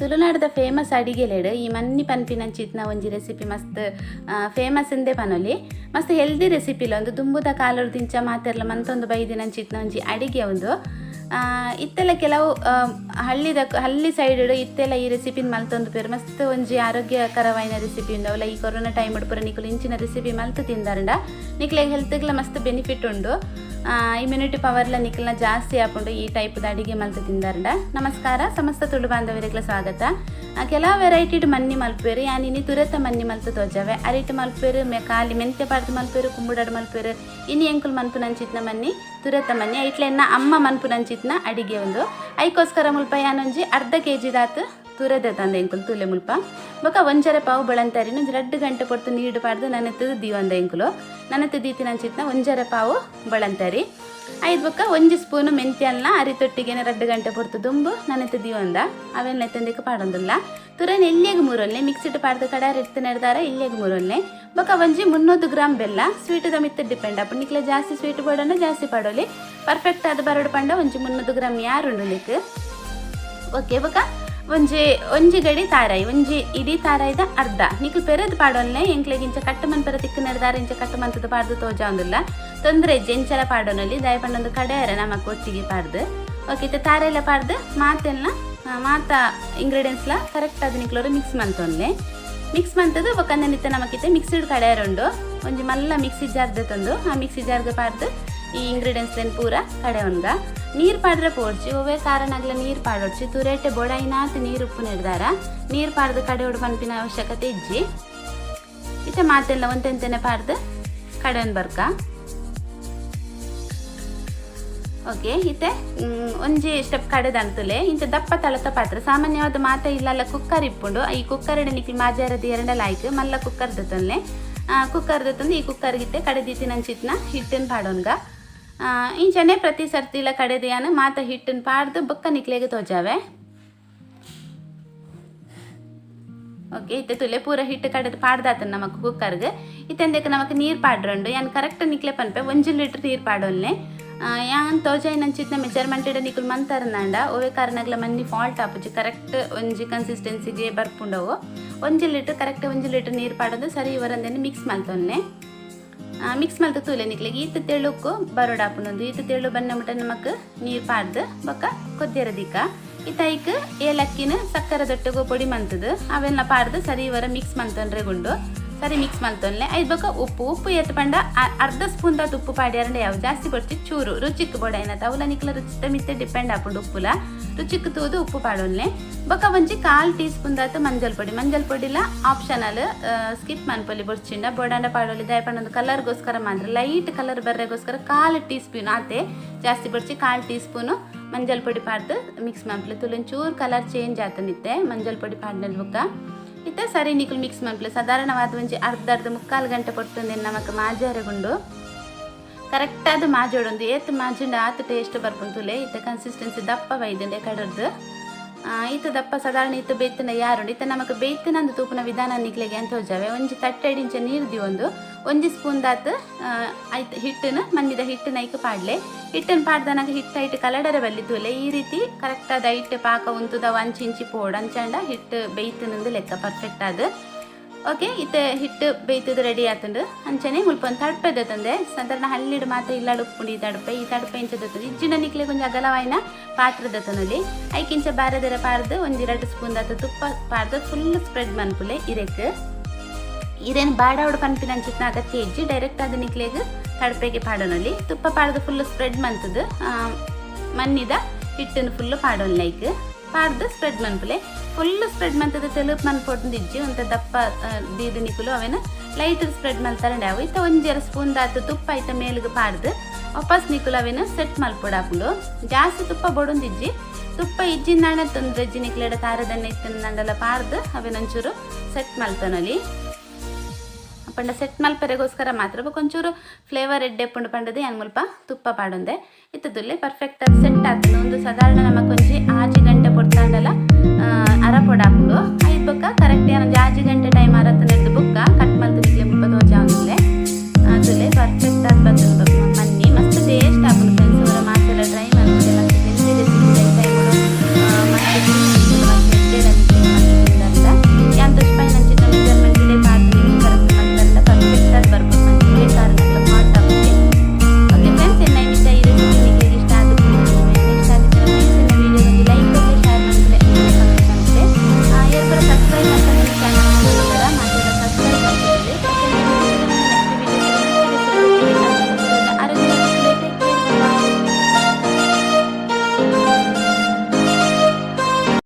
ತುಳುನಾಡದ famous ಅಡಿಗೆಲೆಡ್ ಈ ಮನ್ನಿ ಪನ್ಪಿನಂಚಿತ್ನ ಒಂಜಿ ರೆಸಿಪಿ ಮಸ್ತ್ ಫೇಮಸ್ ಇಂದೇ ಪನೊಲಿ. ಮಸ್ತ್ ಹೆಲ್ದಿ ರೆಸಿಪಿಲ ಒಂದು. ದುಂಬುದ ಕಾಲೊರ್ದಿಂಚ ಮಾತೆರ್ಲ ಮಂತೊಂದು ಬೈದಿನಂಚಿತ್ನ ಒಂಜಿ ಅಡಿಗೆ ಒಂದು. ಇತ್ತೆಲ ಕೆಲವು ಹಳ್ಳಿದ ಹಳ್ಳಿ ಸೈಡ್ ಇತ್ತೆಲ ಈ ರೆಸಿಪಿನ್ ಮಲ್ತೊಂದು ಪೇರು. ಮಸ್ತ್ ಒಂಜಿ ಆರೋಗ್ಯಕರವಾಯಿನ ರೆಸಿಪಿ ಉಂಡು. ಅವಲ ಈ ಕೊರೋನಾ ಟೈಮ್ ಪೂರ ನಿಕುಲು ಇಂಚಿನ ರೆಸಿಪಿ ಮಲ್ತು ತಿಂದಾರಂಡ ನಿಕ್ಲೆಗ್ ಹೆಲ್ತ್ಗ್ಲ ಮಸ್ತ್ ಬೆನಿಫಿಟ್ ಉಂಡು. ಇಮ್ಯುನಿಟಿ ಪವರ್ಲ ನಿಕಲ್ನ ಜಾಸ್ತಿ ಆಪುಂಡು ಈ ಟೈಪ್ದ ಅಡಿಗೆ ಮಲ್ತು ತಿಂದಾರಂಡ. ನಮಸ್ಕಾರ, ಸಮಸ್ತ ತುಳು ಬಾಂಧವರಿಗ್ಲ ಸ್ವಾಗತ. ಕೆಲವು ವೆರೈಟಿಡ್ ಮನ್ನಿ ಮಲ್ಪೇರು. ಯಾನ್ ಇನಿ ತುರೆತ ಮನ್ನಿ ಮಲ್ತು ತೋಜಾವೆ. ಅರಿಟ್ ಮಲ್ಪೇರು, ಮೆ ಖಾಲಿ ಮೆಂತೆ ಪಾಡ್ದು ಮಲ್ಪೇರು, ಕುಂಬುಡಾಡ್ ಮಲ್ಪೇರು. ಇನಿ ಎಂಕುಲು ಮನ್ಪುನಂಚಿತ್ನ ಮನ್ನಿ ತುರೆತ ಮನ್ನಿ. ಐಟ್ಲ ಎನ್ನ ಅಮ್ಮ ಮನ್ಪುನಂಚಿತ್ನ ಅಡಿಗೆ ಒಂದು. ಐಕೋಸ್ಕರ ಮುಲ್ಪ ಯಾನೊಂಜಿ ಅರ್ಧ ಕೆ ಜಿ ದಾತ್ ತುರೆದ ತಂದೆ ಎಂಕುಲು ತುಲೆ ಮುಲ್ಪ. ಬೊಕ ಒಂಜರೆ ಪಾವು ಬಳಂತರಿನ ಒಂಜಿ 2 ಗಂಟೆ ಪೊರ್ತು ನೀರು ಪಾಡ್ದು ನನೆತು ದೀವಂದ ಎಂಕುಲು. ನನೆತು ದೀತಿನಂಚಿತ್ನ ಒಂಜರೆ ಪಾವು ಬಳಂತರಿ ಐದು ಬೊಕ್ಕ ಒಂಜಿ ಸ್ಪೂನು ಮೆಂತ್ಯಲ್ನ ಅರಿ ತೊಟ್ಟಿಗೆನೆ 2 ಗಂಟೆ ಪೊರ್ತು ದುಂಬು ನನೆತು ದೀವಂದ. ಅವೆಲ್ಲ ಎತ್ತಂದಿಕ್ಕೆ ಪಾಡೊಂದುಲ್ಲ. ತುರೆನ್ ಎಲ್ಲಿಗೆ ಮೂರೊಲ್ಲೆ ಮಿಕ್ಸಿಟ್ ಪಾಡ್ದು ಕಡಾರ್ ಇತ್ತು ನೆಡ್ದಾರ ಇಲ್ಲಿಗೆ ಮೂರೊಲ್ಲೆ. ಬೊಕ ಒಂಜಿ 300 ಗ್ರಾಮ್ ಬೆಲ್ಲ, ಸ್ವೀಟದ ಮಿತ್ತ ಡಿಪೆಂಡ್ ಅಪ್ಪ. ನಿಕ್ಲೆ ಜಾಸ್ತಿ ಸ್ವೀಟ್ ಬೋಡನ್ನ ಜಾಸ್ತಿ ಪಾಡೋಲಿ. ಪರ್ಫೆಕ್ಟ್ ಆದ ಬರಡು ಪಂಡ ಒಂಜಿ 300 ಗ್ರಾಮ್ ಯಾರುಂಡು ನಿಕ್. ಓಕೆ, ಬೊಕ ಒಂಜಿ ಒಂಜಿ ಗಡಿ ತಾರಾಯಿ, ಒಂಜಿ ಇಡೀ ತಾರಾಯಿದ ಅರ್ಧ. ನಿಕ್ಲು ಪೆರದ್ ಪಾಡೊಲ್ನೆ. ಎಂಕ್ಲೆಗ್ ಇಂಚ ಕಟ್ಟು ಮನ್ಪರ ತಿಕ್ಕು ನೆಡ್ದಾರ ಇಂಚ ಕಟ್ಟು ಮಂತದ ಪಾಡ್ದು ತೋಜಾವೊಂದುಲ್ಲ. ತೊಂದರೆ ಇಜ್ಜಿ, ಎಂಚಲ ಪಾಡೊನೊಲಿ. ದಾಯ ಪಂಡೊಂದು ಕಡೆಯರ ನಮಕ್ ಒಟ್ಟಿಗೆ ಪಾಡ್ದು. ಓಕೆ, ಇತ್ತೆ ತಾರೆಲ್ಲ ಪಾಡ್ದು ಮಾತೆಲ್ಲ ಮಾತ ಇಂಗ್ರೀಡಿಯೆಂಟ್ಸ್ಲ ಕರೆಕ್ಟ್ ಆದ್ ನಿಕ್ಲೋರು ಮಿಕ್ಸ್ ಮಂತೊನ್ಲೆ. ಮಿಕ್ಸ್ ಮಂತದು ಬೊಕ ಇತ್ತೆ ನಮಕಿತ್ತೆ ಮಿಕ್ಸಿಡ್ ಕಡೆಯರ ಉಂಡು. ಒಂಜಿ ಮಲ್ಲ ಮಿಕ್ಸಿ ಜಾರ್ ತಂದು ಆ ಮಿಕ್ಸಿ ಜಾರ್ಗೆ ಪಾಡ್ದು ಈ ಇಂಗ್ರೀಡಿಯೆಂಟ್ಸ್ ಪೂರ ಕಡೆ ಒನ್ಗ. ನೀರು ಪಾಡ್ರೆ ಪೋಡ್ಚಿ. ಒವ್ವೇ ಕಾರಣ ಆಗ್ಲ ನೀರು ಪಾಡೋಡ್ಚಿ. ತುರೇಟೆ ಬೊಡೈನಾತ್ ನೀರು ಉಪ್ಪು ನೆಡ್ದಾರ ನೀರು ಪಾಡ್ದು ಕಡೆ ಉಡು ಪನ್ಪಿನ ಅವಶ್ಯಕತೆ ಇಜ್ಜಿ. ಇತ್ತೆ ಮಾತೆಲ್ಲ ಒಂತೆಂತೆನೆ ಪಾಡ್ದು ಕಡೆ ಬರ್ಕ. ಓಕೆ, ಇತ್ತೆ ಒಂಜಿ ಸ್ಟೆಪ್ ಕಡೆದಂತುಲೆ. ಇಂಚ ದಪ್ಪ ತಳತ ಪಾತ್ರೆ ಸಾಮಾನ್ಯವಾದ ಮಾತ ಇಲ್ಲಲ್ಲ ಕುಕ್ಕರ್ ಇಪ್ಪುಂಡು. ಈ ಕುಕ್ಕರ್ ನಿಕ್ಲು ಮಾಜಾರದ ಎರಡಲ್ಲ ಆಯ್ತು ಮಲ್ಲ ಕುಕ್ಕರ್ ದತ್ತೊನ್ಲೆ. ಕುಕ್ಕರ್ ದತ್ತೊಂದು ಈ ಕುಕ್ಕರ್ಗಿತ್ತೆ ಕಡೆದೀತಿನಂಚಿತ್ನ ಹಿಟ್ಟನ್ ಪಾಡೋನ್ಗ. ಇಂಚನೆ ಪ್ರತಿ ಸರ್ತಿಲ ಕಡೆದಿಯಾನ ಮಾತ ಹಿಟ್ಟನ್ ಪಾಡ್ದು ಬೊಕ್ಕ ನಿಕ್ಲೆಗೆ ತೋಜಾವೆ. ಓಕೆ, ಇತ್ತೆ ತುಲೆ ಪೂರ ಹಿಟ್ಟು ಕಡೆದು ಪಾಡ್ದಾತನ ನಮಕ್ ಕುಕ್ಕರ್ಗೆ. ಇತ್ತೆಂದಕ್ಕೆ ನಮಕ್ ನೀರು ಪಾಡ್ರಂಡು. ಯಾನ್ ಕರೆಕ್ಟ್ ನಿಕ್ಲೆ ಪನ್ಪೆ, 1 ಲೀಟ್ರ್ ನೀರು ಪಾಡೊನ್ಲೆ. ಯಾನ್ ತೋಜಾಯಿನಂಚಿತ್ನ ಮೆಜರ್ಮೆಂಟ್ ನಿಕುಲು ಮಂತರ್ನಾಂಡ ಒವ್ವೆ ಕಾರಣಗ್ಲ ಮನ್ನಿ ಫಾಲ್ಟ್ ಆಪುಜಿ. ಕರೆಕ್ಟ್ ಒಂಜಿ ಕನ್ಸಿಸ್ಟೆನ್ಸಿಗೆ ಬರ್ಪುಂಡವು. 1 ಲೀಟ್ರ್ ಕರೆಕ್ಟ್ 1 ಲೀಟ್ರ್ ನೀರು ಪಾಡೋದು ಸರಿ ಇವರಂದೇನೆ ಮಿಕ್ಸ್ ಮಲ್ತೊನ್ಲೆ. ಮಿಕ್ಸ್ ಮಲ್ತು ತೂಲೆ ನಿಕ್ಲೆಗ್ ಈತ್ ತೆಳುಕು ಬರೋಡಾಪುಂಡು. ಈತ್ ತೆಳು ಬನ್ನ ಮುಟ್ಟ ನಮಕ್ ನೀರು ಪಾಡ್ದು ಬೊಕ್ಕ ಕೊದ್ದಿರ ದಿಕ್ಕ. ಇತ್ತ ಐಕ್ ಏಲಕ್ಕಿನ ಸಕ್ಕರೆ ದೊಟ್ಟೆಗು ಪೊಡಿ ಮಂತದು ಅವೆಲ್ಲ ಪಾಡ್ದು ಸರಿ ಇವರ ಮಿಕ್ಸ್ ಮಂತೊನ್ರೆ ಗುಂಡು. ಸರಿ ಮಿಕ್ಸ್ ಮಲ್ತೊನ್ಲೆ. ಐದು ಬೊಕ್ಕ ಉಪ್ಪು. ಉಪ್ಪು ಏತ್ ಪಂಡ ಅರ್ಧ ಸ್ಪೂನ್ ದಾತ್ ಉಪ್ಪು ಪಾಡ್ಯಾರಂಡ ಯಾವ ಜಾಸ್ತಿ ಕೊಡ್ಚಿ. ಚೂರು ರುಚಿಕ್ ಬೋಡೈನ ಅವಲ ನಿಕ್ಲ ರುಚಿತ ಮಿತ್ತೆ ಡಿಪೆಂಡ್ ಆಪುಂಡು. ಉಪ್ಪುಲ ರುಚಿಕ್ ತೂದು ಉಪ್ಪು ಪಾಡೊನ್ಲೆ. ಬೊಕ್ಕ ಒಂಜಿ ಕಾಲ್ ಟೀ ಸ್ಪೂನ್ ದಾತ್ ಮಂಜಲ್ ಪೊಡಿ. ಮಂಜಲ್ ಪೊಡಿಲ ಆಪ್ಷನಲ್, ಸ್ಕಿಪ್ ಮನ್ಪೊಲಿ ಬೊಡ್ಚಿಂಡ. ಬೋಡಾಂಡ ಪಾಡೊಲಿ. ದಾಯ ಪಂಡ ಕಲರ್ಗೋಸ್ಕರ ಮಾತ್ರ, ಲೈಟ್ ಕಲರ್ ಬರ್ರೆಗೋಸ್ಕರ ಕಾಲ್ ಟೀ ಸ್ಪೂನ್ ಆತೆ, ಜಾಸ್ತಿ ಬೊಡ್ಚಿ. ಕಾಲ್ ಟೀ ಸ್ಪೂನು ಮಂಜಲ್ ಪೊಡಿ ಪಾಡ್ದು ಮಿಕ್ಸ್ ಮನ್ಪುಲೆ. ತುಲೊಂಚೂರು ಕಲರ್ ಚೇಂಜ್ ಆತನಿತ್ತೆ ಮಂಜಲ್ ಪೊಡಿ ಪಾಡ್ನೆಲ್ ಬೊಕ್ಕ. ಇತ್ತೆ ಸರಿ ನಿಕುಲು ಮಿಕ್ಸ್ ಮನ್ಪುಲೆ. ಸಾಧಾರಣವಾದ ಒಂಜಿ ಅರ್ಧ ಅರ್ಧ ಮುಕ್ಕಾಲು ಗಂಟೆ ಪೊರ್ತುಂದು ನಮಕ್ ಮಾಜಾರೆಗುಂಡು. ಕರೆಕ್ಟ್ ಆದ್ ಮಾಜೋಡೊಂದು. ಏತ್ ಮಾಜಿಂಡ ಆತ್ ಟೇಸ್ಟ್ ಬರ್ಪುಂಡು. ಇತ್ತೆ ಕನ್ಸಿಸ್ಟೆನ್ಸಿ ದಪ್ಪ ಬೈದುಂಡೆ ಕಡರ್ದು. ಈತ ದಪ್ಪ ಸಾಧಾರಣ ಇತ್ತು ಬೇಯ್ತನ ಯಾರುಂಡು. ಇತ್ತ ನಮಕ್ ಬೇಯ್ತನಂದು ತೂಪುನ ವಿಧಾನ ನಿಕ್ಲೆಗೆ ಅಂತ ಹೋಜಾವೆ. ಒಂಜಿ ತಟ್ಟೆಡ್ ಇಂಚ ನೀರು ದಿವೊಂದು ಒಂಜಿ ಸ್ಪೂನ್ ದಾತ್ ಐತ್ ಹಿಟ್ಟನ್ನು ಮನ್ನಿದ ಹಿಟ್ಟನ್ನ ಐಕ್ ಪಾಡ್ಲೆ. ಹಿಟ್ಟನ್ನು ಪಾಡ್ದನಾಗ ಹಿಟ್ಟು ಐಟ್ ಕಲಡರೆ ಬಲ್ಲಿ ತೂಲೆ. ಈ ರೀತಿ ಕರೆಕ್ಟ್ ಆದ ಹಿಟ್ಟು ಪಾಕ ಉಂತುದ ಅಂಚಿ ಇಂಚಿ ಪೋಡು ಅಂಚಂಡ ಹಿಟ್ಟು ಬೇಯ್ತನಂದು ಲೆಕ್ಕ ಪರ್ಫೆಕ್ಟ್ ಆದ್. ಓಕೆ, ಇತ್ತೆ ಹಿಟ್ಟು ಬೇಯ್ತದ ರೆಡಿ ಆತುಂಡು. ಅಂಚನೆ ಮುಲ್ಪ ಒಂದು ತಡ್ಪೆ ತಂದೆ. ಸಾಧಾರಣ ಹಳ್ಳಿಡ್ ಮಾತ್ರ ಇಲ್ಲಾಡ್ ಉಪ್ಪುಂಡು ಈ ತಡ್ಪೆ. ಈ ತಡ್ಪೆ ಇಂಚ ದತ್ತಂದು ಇಜ್ಜಿಂಡ ನಿಕ್ಲೆ ಕೊಂಚ ಅಗಲವಾಯಿನ ಪಾತ್ರೆ ದತ್ತನಲ್ಲಿ ಐಕಿಂಚ ಬಾರದೆರ ಪಾರ್ದು ಒಂಜಿ 2 ಸ್ಪೂನ್ ದಾತ ತುಪ್ಪ ಪಾರ್ದು ಫುಲ್ ಸ್ಪ್ರೆಡ್ ಮನ್ಪುಲೆ ಇರೆಕ್. ಇರೇನು ಬಾಡಾವಡು ಪನ್ಪಿನ ಅಂಚಿತ್ನ ಅಗತ್ಯ ಇಜ್ಜಿ. ಡೈರೆಕ್ಟ್ ಆದ ನಿಕ್ಲೆಗ್ ತಡ್ಪೆಗೆ ಪಾಡೋನಲ್ಲಿ. ತುಪ್ಪ ಪಾಡ್ದು ಫುಲ್ ಸ್ಪ್ರೆಡ್ ಮಂತದು ಮನ್ನಿದ ಹಿಟ್ಟನ್ನು ಫುಲ್ ಪಾಡೋನ್. ಲೈಕ್ ಪಾಡ್ದು ಸ್ಪ್ರೆಡ್ ಮನ್ಪುಲೆ. ಫುಲ್ ಸ್ಪ್ರೆಡ್ ಮಂತದ ತೆಲುಪ್ ಮನ್ಪೊಡ್ದು ಇಜ್ಜಿ. ಒಂತ ದಪ್ಪ ದೀದು ನಿಕುಲು ಅವೇನ ಲೈಟ್ ಸ್ಪ್ರೆಡ್ ಮಲ್ತಾರಂಡೆ ಅವು. ಇತ್ತ ಒಂಜೆರ ಸ್ಪೂನ್ ದಾತು ತುಪ್ಪ ಐತ ಮೇಲ್ಗ್ ಪಾಡ್ದು ವಾಪಸ್ ನಿಕುಲು ಅವೇನ ಸೆಟ್ ಮಲ್ಪೊಡಾಪುಂಡು. ಜಾಸ್ತಿ ತುಪ್ಪ ಬೊಡೊಂದಿಜ್ಜಿ. ತುಪ್ಪ ಇಜ್ಜಿಂದಾಣ ತೊಂದ್ರೆ ಇಜ್ಜಿ. ನಿಕ್ಲೆಡ ತಾರದನ್ನ ಇತ್ತಂಡಲ ಪಾರ್ದು ಅವೇನೊಂಚೂರು ಸೆಟ್ ಮಲ್ತೊನೊಲಿ. ಪಂಡ ಸೆಟ್ ಮಲ್ಪರೆಗೋಸ್ಕರ ಮಾತ್ರ. ಬೊಕ ಒಂಚೂರು ಫ್ಲೇವರ್ ಎಡ್ಡೆ ಪುಂಡು ಪಂಡದೆ ಯಾನ್ ಮುಲ್ಪ ತುಪ್ಪ ಪಾಡೊಂದೆ. ಇತ್ತದುಲ್ಲೆ ಪರ್ಫೆಕ್ಟ್ ಆದ್ ಸೆಟ್ ಆತುಂಡು. ಒಂದು ಸಾಧಾರಣ ನಮಕ್ ಒಂಜಿ 6 ಗಂಟೆ ಪೊರ್ತಾಂಡಲ